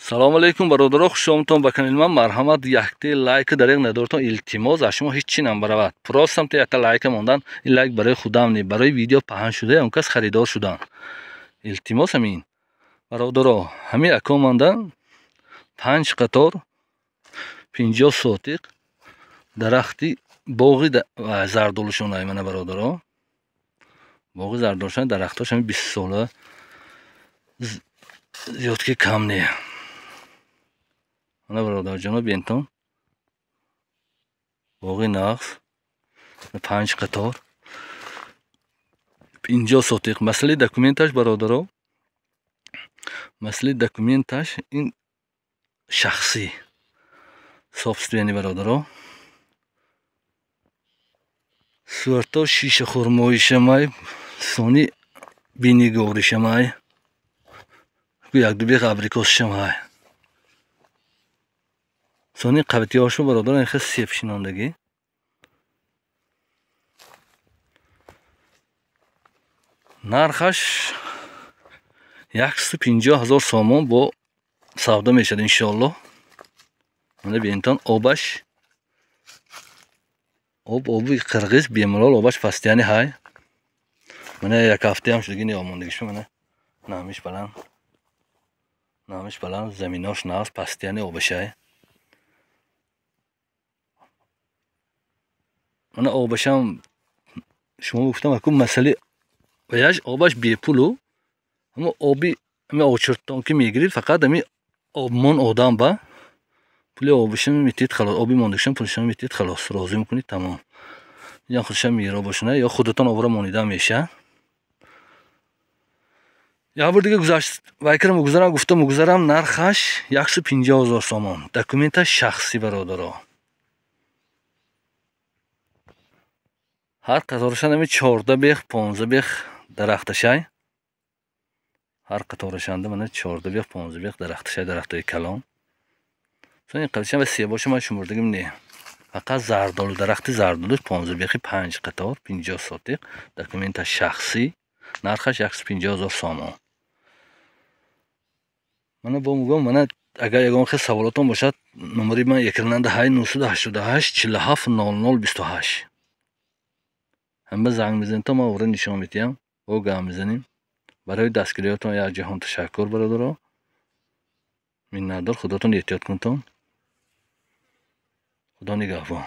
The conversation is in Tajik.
Салом алейкум бародаро, хуш омадтон ба канали ман. Марҳамат, якте лайк дареғ надортон, илтимос, аз шумо ҳеҷ чи намбаравад. Просто якта лайка мондан, ин лайк барои худам не, барои видео паҳн шуда, он кас харидор шудан. Илтимос ҳамин. Бародаро, ҳамин акоманда 5 қатор 50 сотиқ дарахти боғи зардолушонай мана бародаро. Боғи зардолушон дарахтош ҳамин 20 сола зиёд ки кам не. Мана бародарҷоно бентон боғи нағз 5 қатор 50 сотиқ. Масъалаи документаш бародаро, масъалаи документаш ин шахсӣ собственный бародаро. Суратто шишахурмоишамай, сони бинигоришамай, якду бех абрикосшамай. Сони қабитиҳошу бародаро инхел сеп шинондагӣ. Нархаш 150 000 сомон бо савдо мешавад иншоаллоҳ. Мана бинтон обаш оби қирғиз бемалол обаш пастияни ҳай. Мана як ҳафтаам шудагӣ неомондагишу мана намиш баланд. Намиш баланд, заминош нағз, пастияни обашай. Мана обашам шумо гуфтам аку масъалаи ваяш обаш бепулу, ҳамо оби ҳами очиртон ки мегирид, фақат ҳами обмон одам ба пули обишам метиҳед халос, оби мондагишам пулишам метиҳед халос, розӣ мекунед тамом. Ин худшам меро бошона ё худатон обро монида меша. Як бор дига гузашт вайкара мугузарам, гуфта мугузарам, нархаш 150 000 сомон. Документаш шахсӣ бародаро. Ҳар қаторашан ҳами 14 бех, 15 бех дарахташай. Ҳар қаторашанда мана 14 бех, 15 бех дарахташай, дарахтои калон. Сон ин қадашам ва себоша ман шумурдагим не. Фақат зардолу, дарахти зардолуш 15 бехи 5 қатор, 50 сотиқ, документаш шахсӣ, нархаш 150 000 сомон. Мана бо мугам, мана агар ягон хел саволотон бошад, номери ман экрананда ҳай 988 47 00 28. Ҳама занг мезанед, то ман ора нишон медиҳам, бо гап мезанем. Барои дастгириётон як ҷаҳон ташаккур бародаро. Миннатдор, худотон эҳтиёт кунтон. Худо нигаҳбон.